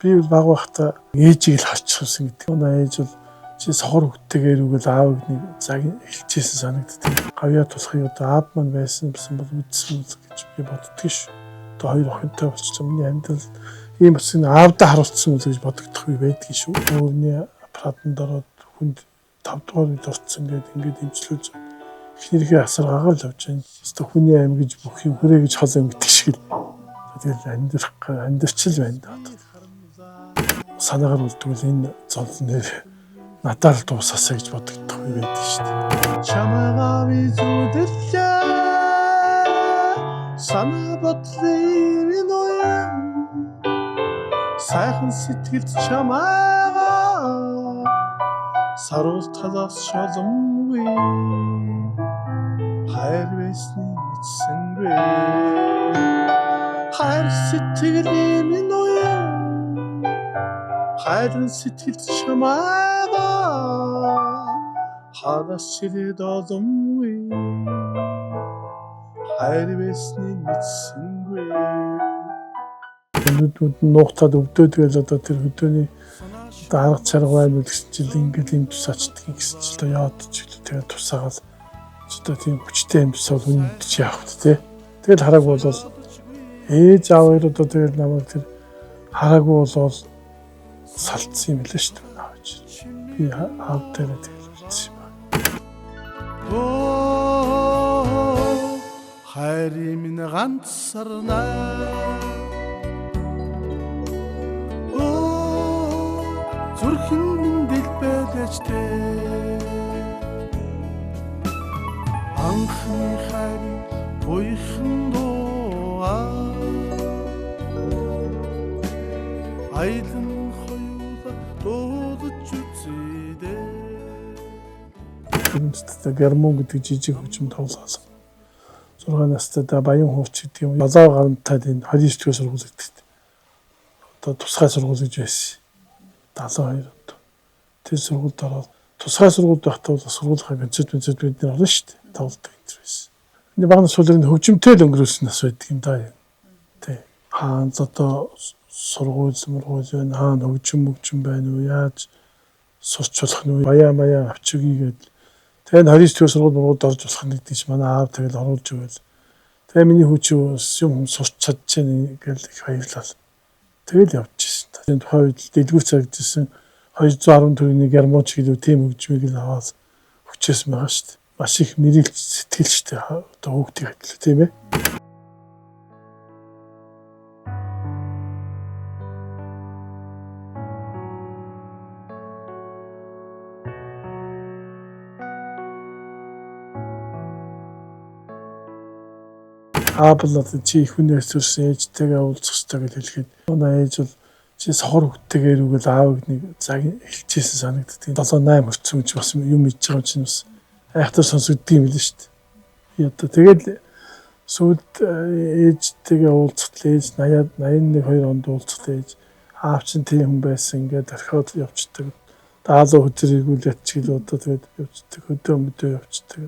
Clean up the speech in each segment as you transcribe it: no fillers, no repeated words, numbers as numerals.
Би бол баг байхдаа ээжийг л харчихсан гэдэг. Манай ээж бол чи сохор хөлтэйгээр үгэл аавыг нэг цаг хэлчихсэн санагддаг. Гавьяа тулахыг одоо аав маань байсан гэсэн бол үдсэн гэж би боддөг ш. Одоо хоёр охинтой болчихсон. Миний амьдрал ийм болсон аавдаа харуулсан үл гэж бодогдох үе байдгийг шүү. Өөрний аппаратанд ороод хүнд 5 дугаар үед орцсон гэдэг ингээд имчилүүлж эхнэрийнхээ асаргаагаа л явж байна. Өстө хүний аим гэж бүх юм хүрээ гэж хол өнгөтг шиг л. Тэгэл амьдрах амьдрчил байна да. Санаагаар үлдвэл энэ зол нэр надаар л дуусаасаа гэж бодогдох үе байдаг шүү дээ. Чамайгаа би зүдэрлээ санаа бодлын минь уян сайхан сэтгэлд чамайгаа саруул талаас шоломгүй хайр байсны мэдсэнгүй хайр сэтгэлийн минь уян хайрын сэтгэлд чамайгаа ханаас чирээд оломгүй хайр байсны мэдсэнгүй. Нүдүүд нь нуугтаад өвдөөд гээл одоо тэр хөдөөний одоо арга чарга байна гэсэн чил ингээл юм тусаачдаг гэсэн чил одоо яад ч гэлээ тэгэл тусаагаал одоо тийм хүчтэй юм тусаал хүн чи яах вэ те. Тэгэл харааг бол ээж аав хоёр одоо тэгэл намайг тэр хараагүй болвол салтсан юм лээ шүү дээ аав чи. Би аав дээрээ тэгэл үлдсэн юм байна. Хайрын минь ганц сарнаа зүрхэн минь дэлбэлэжтэй анхны хайрын буйхан дуугаа аялан хоёулаа дуудаж үзье дээ. Тэрнээ гармон гэдэг жижиг хөгжим тоглоал. 6 настай да Баян хууч гэдэг юм. 7 гарамтайд энэ 29 дугаар сургууль гэдэгт одоо тусгай сургууль гэж байсан. 72 онд. Тэр сургуульд ороод тусгай сургуульд байхдаа бол сургуулийнхаа концерт концерт бид нар орно шүү дээ. Тоглолт энэ байсан. Энэ багны суулын хөгжимтэй л өнгөрөөсөн нас байдаг юм да. Тэ. Хаан одоо сургууль мургууль байна. Хаан хөгжим мөгжим байна уу? Яаж сурч болох нь вэ? Баяа маяа авч өгье гэдэл. Тэгээ 29 дугаар сургууль мургуулд орж болох нь гэдэг чинь манай аав тэгэл оруулж өгөөл. Тэгээ миний хүү чи юм сурч чадчихээн гэл их баярлал. Тэгэл явж ирсэн. Энэ тухайн үед дэлгүүр цагжсэн 210 төгрөгийн германч гэлүү тийм хөгжмийг л аваад хүчээсэн байгаа шүү дээ. Маш их мэрэгч сэтгэл шүү дээ. Одоо хүүхдийн адил тийм ээ. Аав бол одоо чи их хүнээс төрсэн ээжтэйгээ уулзах ёстой гэж хэлэхэд манай ээж бол чи сохор хөлтэйгээр үгэл аавыг нэг цаг хэлчихсэн санагддаг. 7 8 хүрсэн чи бас юм хийж байгаа юм чинь бас айхтар сонсогддог юм лээ шүү дээ. Би одоо тэгэл сүүлд ээжтэйгээ уулзахад ээж 80 81 2 онд уулзахад ээж аав чинь тийм хүн байсан ингээд орхиод явцдаг. Даалуу хөзөр эргүүлээд ч гэлээ одоо тэгээд явцдаг. Хөдөө мөдөө явцдаг.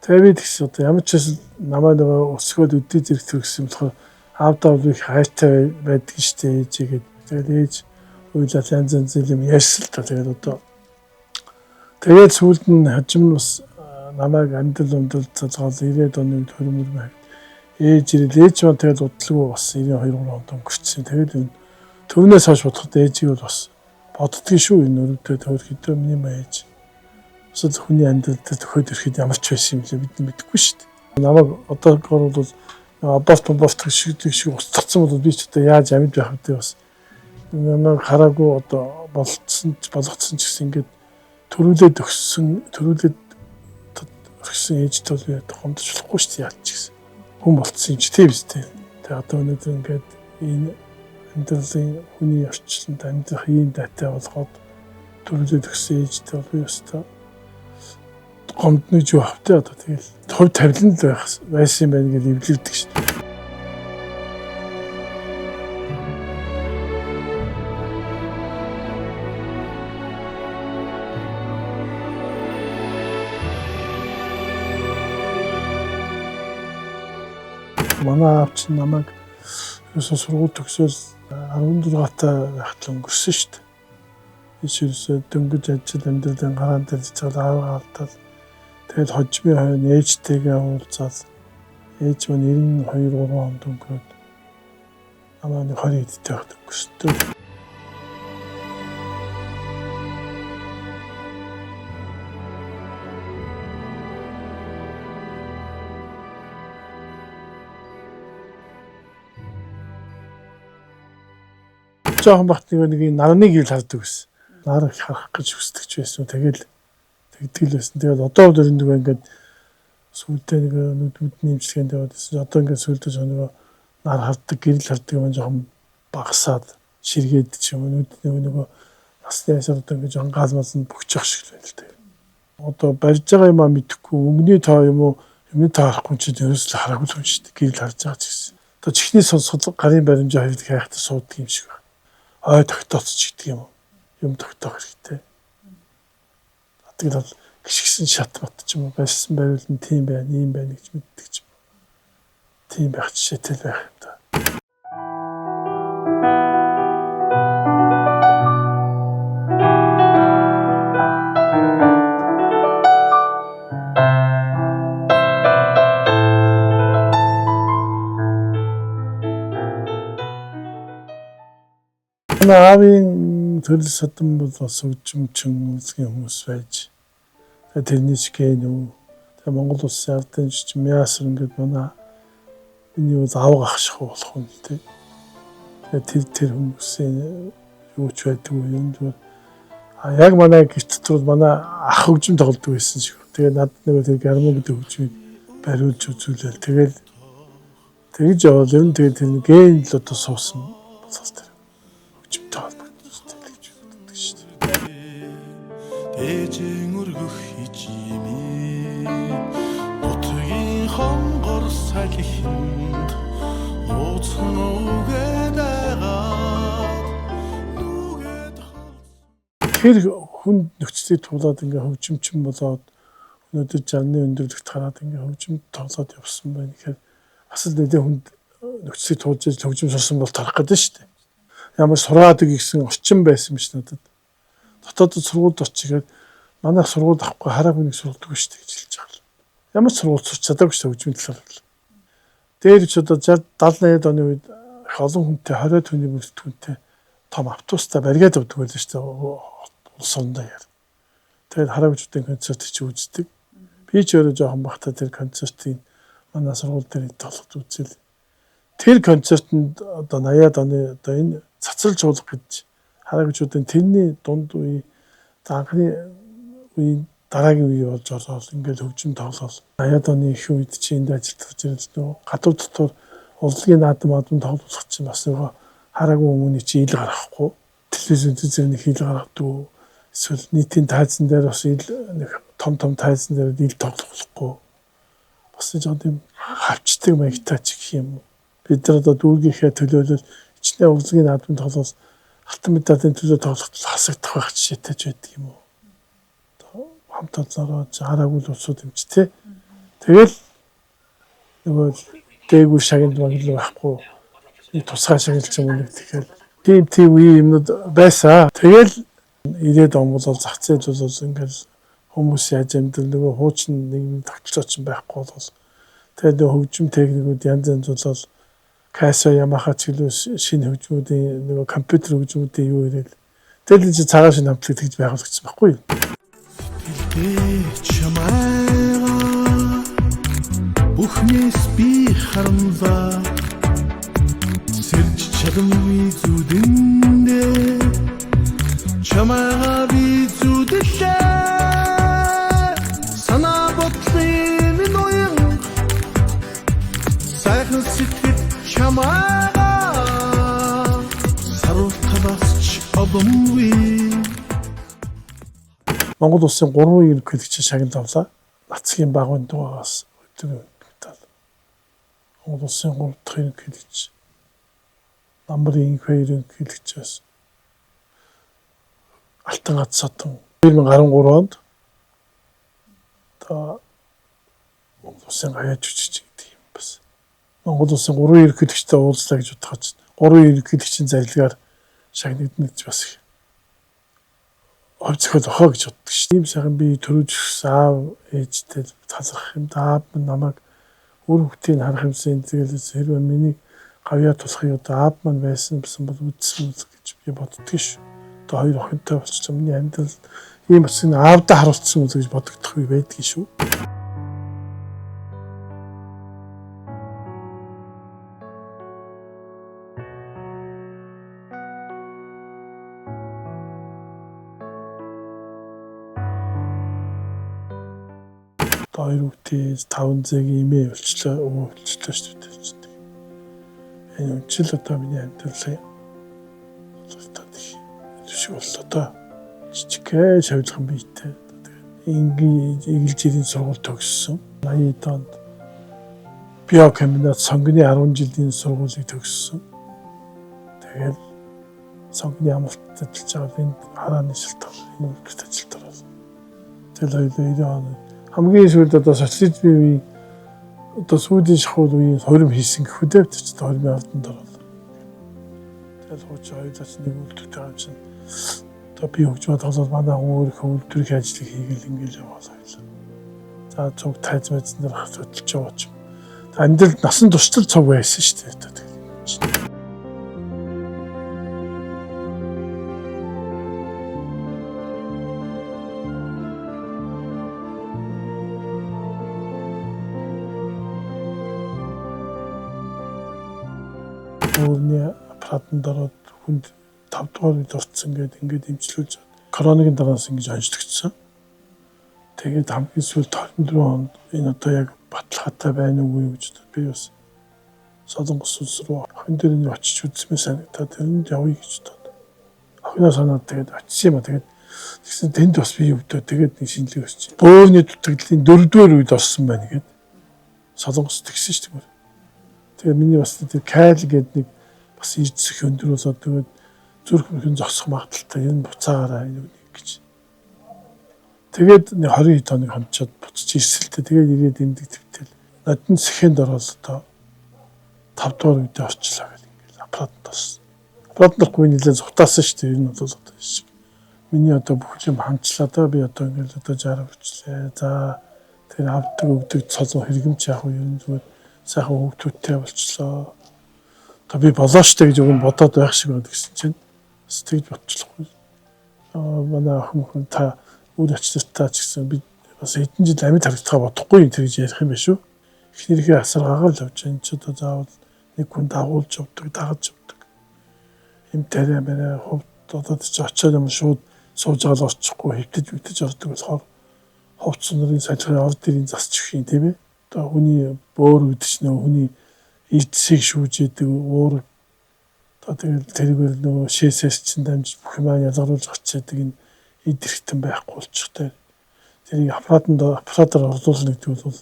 Тэгээ би тэгс одоо ямар ч байсан намаа нөгөө өсгөөд өдөө зэрэг төрсөн болохоор аавдаа бол их хайртай байдаг шүү дээ ээжигээд. Тэгээд ээж уйлал янз янз юм ярьсан л та. Тэгээд одоо тэгээд сүүлд нь хажим бас намайг амьдрал өмдөл цалгаал 90-ад оны үед хөрөмөр байг. Ээж ирэл ээж маань тэгээд удалгүй бас 92 3 онд өнгөрчихсөн. Тэгээд энэ төвнөөс хойш бодоход ээжийг бол бас боддгийн шүү энэ өрөвдөө төр хэдөө миний маа ээж. Бас хүний амьдрал дээр төхөөд ирэхэд ямар ч байсан юм лээ бид мэдэхгүй шүү дээ. Намайг одоогоор бол аборт аборт шиг шиг устгацсан бол би ч одоо яаж амьд байх вэ бас намайг хараагүй одоо болцсон болгоцсон ч гэсэн ингээд төрүүлээд өгсөн төрүүлээд өгсөн ээжтэй бол би одоо гомдож болохгүй шүү дээ яаж ч гэсэн хүн болцсон юм чи тийм үстэй. Тэгээ одоо өнөөдөр ингээд энэ амьдралын хүний орчлонд амьдрах ийм дайтай болгоод төрүүлээд өгсөн ээжтэй бол би өстой гомдно гэж байх вэ одоо тэгэл хувь тавилан л байх байсан юм байна гэж эвлэрдэг шүү дээ. Манай аав чинь намайг ерөөсөө сургууль төгсөөл 16 та байхад л өнгөрсөн шүү дээ. Би ч ерөөсөө дөнгөж ажил амьдралын гараан дээр цэцэл аавгаа алдаад тэгэл хожмын хойно ээжтэйгээ уулзаад ээж маань 92 3 онд өнгөрөөд намаа нэг 20 эдтэй байхад өнгөрсөн. Жоохон багт нэг нарны гэрэл хардаг байсан. Нар их харах гэж хүсдэг ч байсан. Тэгэл тэгдэг л байсан. Тэгээд одоо бол нөгөө ингээд сүүлдээ нэг нүд нүдний имчилгээнд яваад байсан. Одоо ингээд сүүлдээ нөгөө нар хардаг, гэрэл хардаг юм жоохон багасаад ширгээд ч юм уу нүд нөгөө насны ясаар одоо ингээд жоохон гал мал нь бөхчих шиг л байна л дээ. Одоо барьж байгаа юм а мэдэхгүй өнгөний тоо юм уу юмны тоо харахгүй чинь ерөөсөл хараагүй л юм шүү дээ. Гэрэл харж байгаа ч гэсэн. Одоо чихний сонсгол гарын баримжаа хоёрыг хайхтай суудаг юм шиг байна. Ой тогтооц ч гэдэг юм уу. Юм тогтоох хэрэгтэй. Тэгэл бол гიშгсэн шат мат ч юм уу байсан байвал нь тийм байна, ийм байна гэж мэддэг ч юм. Тийм байх жишээтэй л байх юм да. Манай аавын төрөл садан бол бас хөгжимчин урлагийн хүмүүс байж тэгээ тэрний ч ген үү. Тэгээ Монгол улсын ардын жижиг Мясар ингээд манай миний бол авга ах шиг болох юм л тий. Тэгээ тэр хүмүүсийн юу ч байдгүй юм зүгээр. А яг манай гэрт дотор манай ах хөгжим тоглодог байсан шиг. Тэгээ надад нөгөө тэр гармон гэдэг хөгжмийг бариулж үзүүлээл тэгэл тэгж явал ер нь тэгээ тэр ген л одоо суусан болол тэр хөгжимтэй холбогдсон гэж боддог шүү дээ. Дээжин өргөх хижимээ нутгийн хонгор салхинд нууцхан үгээд айгаад нүгэд Тэр хүн нөхцөлийг туулаад ингээ хөгжимчин болоод өнөөдөр 60-ны өндөрлөгт гараад ингээ хөгжим тоглоод явсан байна гэхээр бас л нэлээд хүнд нөхцөлийг туулж хөгжим сурсан бол тарах гэдэг шүү дээ. Ямар сураад гэсэн орчин байсан юм шиг надад. Дотоодод сургуульд очиход манайх сургууль авахгүй хараагүй нэг сургадаг шүү дээ гэж хэлж байгаа. Ямар ч сургууль сурч чадаагүй шүү дээ хөгжмийн талаар. Дээр ч одоо 60 70 80 оны үед их олон хүнтэй 20 түүний бүрэлдэхүүнтэй том автобустай бариад явдаг байлаа шүү дээ улс орондоо яар. Тэгээд хараагчдын концерт чи үздэг. Би ч өөрөө жоохон байхдаа тэр концертыг манай сургууль дээр тоглоход үзэл. Тэр концертод одоо 80-аад оны одоо энэ цацрал чуулга гэж хараагчдын тэрний дунд үе анхны үеийн дараагийн үе болж ороод ингээл хөгжим тоглоол. 80-аад оны их үед чи энд ажиллаж ирэл нөгөө гадуур дотор урлагийн наадам адам тоглох чинь бас нөгөө хараагүй хүмүүний чи ил гаргахгүй телевиз үзэр нэг хил гаргадаг. Эсвэл нийтийн тайзан дээр бас ил нэг том том тайзан дээр ил тоглохгүй. Бас нэг жоо тийм хавчдаг маягтай ч гэх юм уу. Бид нар одоо дүүргийнхээ төлөөлөл хичнээн урлагийн наадам тоглол алтан медалийн төлөө тоглоход хасагдах байх жишээтэй ч байдаг юм уу. Хамт олоороо хараагүй л улсууд юм чи тэ. Тэгэл нөгөө дээгүүр шагнал маглал байхгүй. Нэг тусгай шагнал ч юм уу нэг тэгэл тийм үе юмнууд байсан. Тэгэл 90-ад он бол зах зээл бол ингээл хүмүүс яаж амьдрал нөгөө хуучин нийгмийн тогтолцоо ч байхгүй бол тэгээд нөгөө хөгжим техникүүд янз янз болол Casio Yamaha ч гэлөө шинэ хөгжмүүдийн нөгөө компьютер хөгжмүүдийн юу ирээл тэгэл энэ чинь цагаан шинэ хамтлаг тэгж байгуулагдсан байхгүй юу? Сэтгэлдээ чамайгаа бүхнээс би харамлаа сэрж чадамгүй зүудэндээ чамайгаа би зүудлээ санаа бодлын минь уян сайхан сэтгэл чамайгаа саруул талаас ч олонгүй. Монгол улсын 3 ерөнхийлөгчийн шагнал авлаа. Нацгийн багвын дугаас өдрийн медаль. Монгол улсын 3 дахь ерөнхийлөгч Намрын инх ерөнхийлөгчөөс Алтан гац содон 2013 онд одоо Монгол улсын гаяа жүжигч гэдэг юм бас. Монгол улсын 3 ерөнхийлөгчтэй уулзлаа гэж бодоход 3 ерөнхийлөгчийн зарилгаар шагнагдана гэж бас их хувь зохиол охоо гэж боддог шүү. Ийм сайхан би төрөж өссөн аав ээжтэй талархах юм да. Аав минь намайг үр хүүхдийг харах юмсан, тэгэл хэрвээ миний гавьяа тулахыг одоо аав маань байсан гэсэн бол үзсэн үл гэж би боддөг шүү. Одоо хоёр охинтой болчихсон. Миний амьдрал ийм бас энэ аавдаа харуулсан үл гэж бодогдох үе байдгийг шүү. Одоо хоёр хүүхдээ 5 зээгийн эмээ болчлоо, өвөө болчлоо шүү дээ. Энэ үнчил одоо миний амьдралын одоо шиг боллоо доо. Жижигхэн шавлхан биетэй. Энгийн эгэл жирийн сургууль төгссөн. 80 онд биокомбинат сонгоны 10 жилийн сургуулийг төгссөн. Тэгээд сонгоны амралтад ажиллаж байгаа энд харааны шалтгаан энэ үйлдвэрт ажилд орсон. Тэгэл хоёулаа 90 он хамгийн сүүлд одоо социализмын үеийн одоо сүүлийн шахуул үеийн хорим хийсэн гэх үдээ ч хоримын ордонд орол. Тэгэл хуучин хоёулаа ч нэг үйлдвэртэй юм чинь одоо би хөгжмөө тоглоод манай хүн өөрийнхөө үйлдвэрийн ажлыг хийгээл ингээл яваал хоёлаа. За цуг тайз майзан дээр хөдөлж байгаа ч юм. Амьдрал насан туршдал цуг байсан шүү дээ. Тэгээд өөрний аппаратанд ороод хүнд 5 дугаар үед орцсон гэдэг ингээд эмчлүүлж коронагийн дараас ингэж онцлогдсон. Тэгээд хамгийн сүүлд 24 онд энэ одоо яг баталгаатай байна уугүй юу гэж би бас Солонгос улс руу охин дээр нь очиж үзмээ санагдаад тэрэнд явъя гэж бодоод охиноо санаад тэгээд очив юм а. Тэгээд тэгсэн тэнд бас би өвдөө тэгээд нэг шинжилгээ өсч. Бөөрийн дутагдлын 4-р үед орсон байна гээд Солонгос тэгсэн шүү дээ. Тэгээд миний бас тэр кайл гээд нэг бас иржсэх өндөр болоод тэгээд зүрх мөрхөн зогсох магадлалтай энэ буцаагаараа энэ үнийг гэж. Тэгээд 20 хоног хонцоод буцаж ирсэн л дээ. Тэгээд ирээд эмдэг твтэл нодон сэхэнд ороод одоо 5 дугаар үедээ орчлоо гэл ингээл аппаратанд орсон. Аппаратанд орохгүй нэлээд зутаасан шүү дээ. Энэ бол одоо шиг. Миний одоо бүх юм хамчлаа да, би одоо ингээл одоо 60 хүрчлээ. За тэр авдаг өгдөг цолон хэрэгэмч яах вэ? Ер нь зүгээр сайхан хүүхдүүдтэй болчлоо. Одоо би болоо штэ гэж өгөн бодоод байх шиг байна гэсэн чинь бас тэгж бодчихлохгүй. Манай охин хүн та үр ач нартай ч гэсэн би бас хэдэн жил амьд харагдахаа бодохгүй юм тэр гэж ярих юм биш үү? Эхнэрийнхээ асаргаагаа л явж энэ ч одоо заавал нэг хүн дагуулж явдаг, дагаж явдаг. Эм тариа мэрэ хувьд одоо чи очиод юм шууд сууж байгаа л очихгүй хэвтэж үтэж ордог болохоор хувц нарын салхи орд ирийн засч өгөх юм тийм ээ. Одоо хүний бөөр гэдэг чинь нөгөө хүний эрдсийг шүүж идэг уураг одоо тэгэл тэргээр нөгөө шээсээс чинь дамжиж бүх юмаа ялгаруулж гарч идэг энэ эд эрхтэн байхгүй болчих тэр. Тэрийг аппаратанд аппаратаар орлуулна гэдэг бол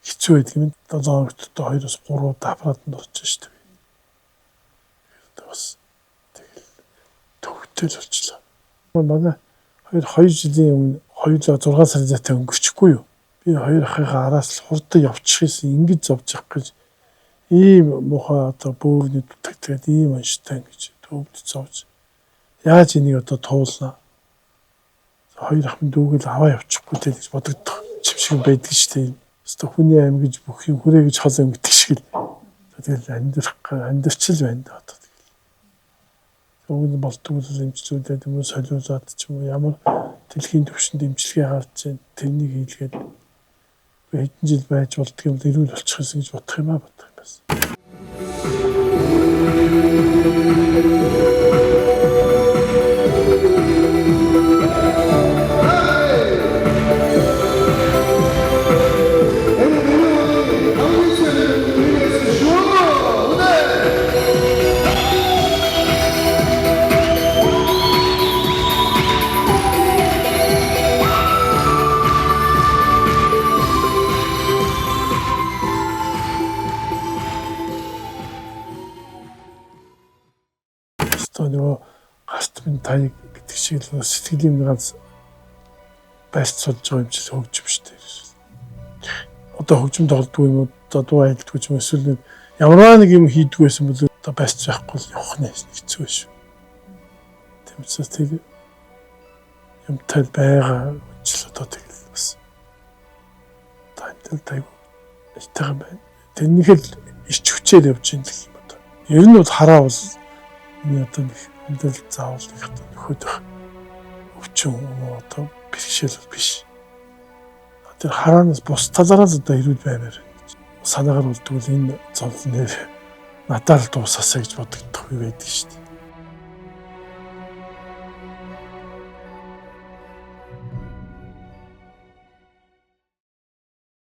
хэцүү байдаг юм. 7 хоногт одоо 2-оос 3 удаа аппаратанд орж шүү дээ. Одоо бас тэгэл төвхтэй л болчлоо. Манай 2 жилийн өмнө хоёулаа 6 сарын зайтай өнгөрчихгүй юу? Би хоёр ахыхаа араас л хурдан явчих юмсан, ингэж зовж явах гэж ийм муухай одоо бөөрний дутагдаад ийм онштой ингэж төвд зовж яаж энийг одоо туулна. Хоёр ах минь дүүгэл аваа явчихгүй дээ гэж бодогдох юм шиг байдаг шүү дээ. Өстө хүний аим гэж бүх юм хүрээ гэж хол өнгөдөг шиг л. Тэгэл амьдрах амьдрчил байна да одоо тэгэл. Уг нь болдгоо бол эмчлүүлээд юм уу солиулаад ч юм уу ямар дэлхийн түвшинд эмчилгээ гарч байна тэрнийг хийлгээд хэдэн жил байж болдго юм эрүүл болчих юмсан гэж бодох юм а бодох юм бас. Одоо нөгөө гарт минь таяг гэдэг шиг л сэтгэлийн ганц байрцуулж байгаа юм чинь хөгжим шүү дээ. Одоо хөгжим тоглодгүй юм уу, одоо дуу айлдгүй ч юм эсвэл нэг ямарваа нэг юм хийдгүй байсан бол Одоо барьц байхгүй л явах нь хэцүү шүү. Тийм учраас тэр юмтай байгаа үжил одоо тэгэл бас одоо амьдрал айгүй ихтэйхэн байна. Тэрнийх л ирч хүчээр явж ийн гэх юм одоо. Ер нь бол хараа бол миний одоо нэг амьдрал заавал нэг одоо нөхөдөх өвчин юм уу одоо бэрхшээл бол биш. Тэр хараанаас бус талаараа л одоо эрүүл баймаар байна гэж. Санаагаар болдгоо энэ зовлон нэр надаар л дуусаасаа гэж бодогдох үе байдаг шүү дээ.